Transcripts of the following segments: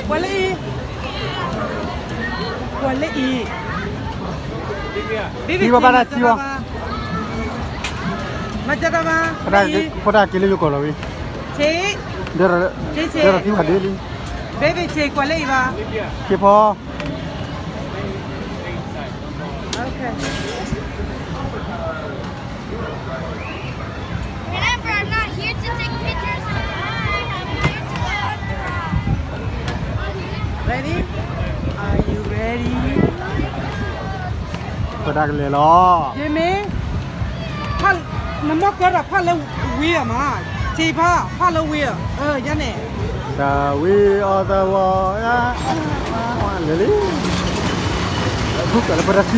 ပှၤလၢအံၤ, ပှၤလၢအံၤ, ဘံဘံဘံဘံဘံဘံ, မၤကတၢ်ဘၣ်, ဖိတၢ်က့ၤလၢယိၤကီၢ်လီၤဝံၤ, ဆ့, ဆ့ဆ့, ဒ်ထံဝၤဒ်လံ, ဘံဘံဆ့ ကွၢ်လၢအံၤဘၣ်, ဆ့ဖီ Okay. Remember, I'm not here to take pictures. I'm here to go on the ride. Ready? Are you ready? ပတၢ်ကလဲၤလီၤ. Jimmy, ဖး, နမ့ၢ်ကၢဒီးဖးလၢဝံၤအမး, ဆံးဖး, ဖးလၢဝံၤအ, အၢ ယါန့ၣ်. The Wheel of the World, လဲၤလံ. ထူၣ်ကလၢပတၢ်ခံ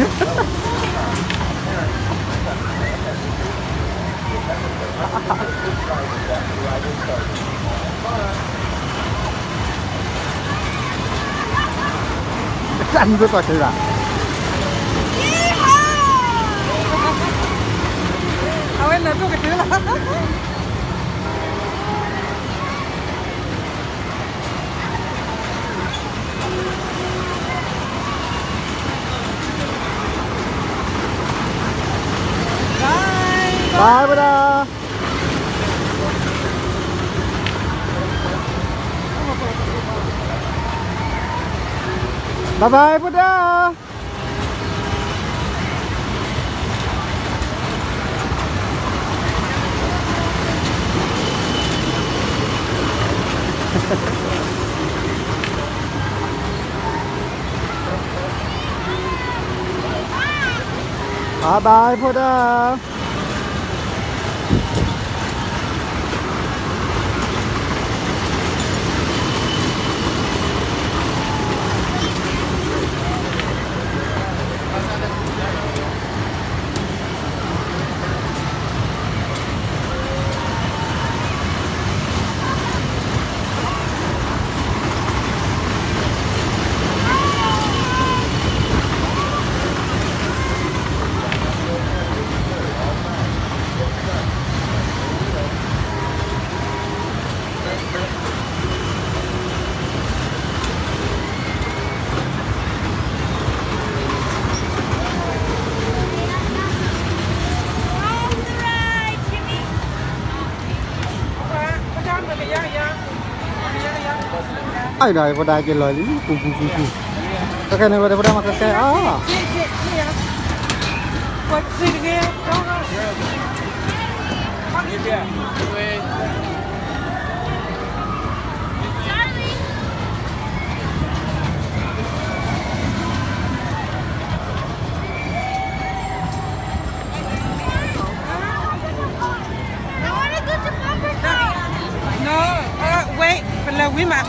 တၢ်နံၤပပာ်က့ၤဘၣ်, အဝဲလၢာ်ဒိၣ်ကတၢၢ်လီၤ. ဘၣ်ဘၣ်ဒၣ်, ဘၣ်ဘၣ်ဖိဒၣ်. Bye bye ဖိဒၣ်.အဒၣ်ဖိဒၣ်က့ၤလီၤလံ ပူၤပူၤပူၤပူၤ, ကဲကဲန့ၣ်ဝဲဒၣ်ဖိဒၣ်မၤကဲကဲအီၤ. No, uh, wait, ပလဲၤဝံၤမး.